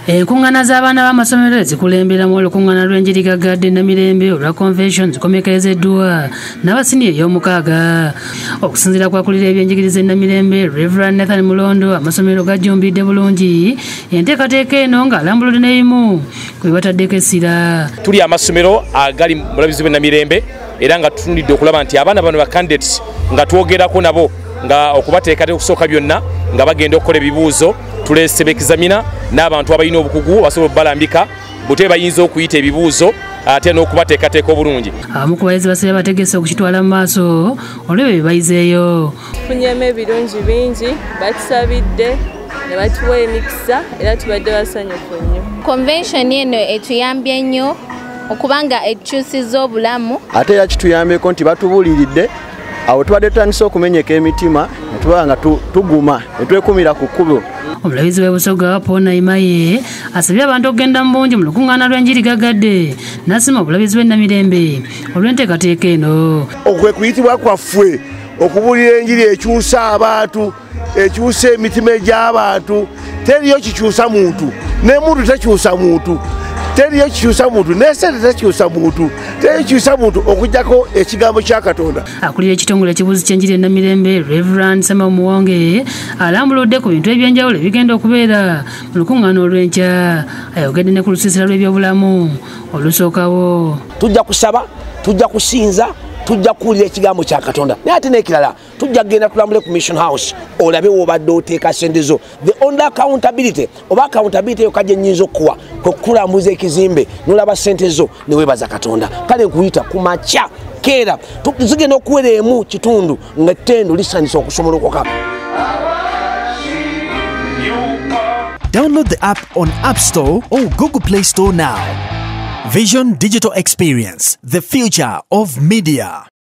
Enkuŋŋaana z'abaana b'amasomero ezikulemberamu olukuŋŋaana lw'enjiri gaggadde Namirembe olwa convention zikomekerezeddwa n'abasiniya ey'omukaaga. Okusinziira ku akulira ebyenjigiriza e Namirembe, Reverend Nathan Mulondo, amasomero gajjumbidde bulungi enteekateeka eno ng'alambuludde n'ebimu ku bye bataddeko essira. Tuli amasomero agali mu bulabizi bw'e Namirembe era nga tutunulidde okulaba nti abaana bano ba candidates nga twogerako nabo nga okubateekateeka okusooka byonna nga bagenda okukola ebibuuzo. Tuleese examiner n'abantu abalina obukugu basobola okubalambika bute bayinza okuyita ebibuuzo ate n'okubateekateeka obulungi. Abamu ku bayizi basabye abategesi okukitwala mu maaso olw'ebyo bye bayizeeyo. Tufunyemu ebirungi bingi, batusabidde ne batuwa emikisa era tubadde basanyufu nnyo. Convention eno etuyambye nnyo okubanga etukyusizza obulamu. Ate era kituyambyeko nti batubuuliridde awo tubadde tutandise okumenyeka emitima ne tuba nga tuguma ne twekumira ku kkubo. Omulabizi w'e Busoga Paul Naimaye asabye abantu okugenda mu bungi mu lukuŋŋaana lw'enjiri gaggadde n'asiima obulabizi bw'e Namirembe olw'enteekateeka eno. Okwe kuyitibwa kwaffe okubuulira enjiri ekyusa abantu, ekyusa emitima egy'abantu. Teriyo kikyusa muntu, n'emuntu tekyusa muntu, teriyo kikyusa muntu, n'essente tekyusa muntu, teriyo kikyusa muntu okuggyako ekigambo kya Katonda. Akulira ekitongole ekibuuzi ky'enjiri e Namirembe, Reverend Samuel Muwonge, alambuludde ku bintu ebyenjawulo ebigenda okubeera mu lukuŋŋaana olw'enkya. Ayogedde ne ku lusiisira lw'ebyobulamu olusookawo. Tujja kusaba, tujja kusinza, tujja kuwulira ekigambo kya Katonda. Naye ate n'ekirala tujja kugenda tulambule ku Mission House olabe w'obadde oteeka ssente zo. The only accountability oba accountability yokka gye nnyinza okukuwa kwe kukulambuza ekizimbe n'olaba ssente zo ne weebaza Katonda. Kale nkuyita ku makya keera zigenda okuwera emu kitundu nga ettendo lisanyusa okusomolokoka. Download the app on App Store or Google Play Store now. Vision Digital Experience, the future of media.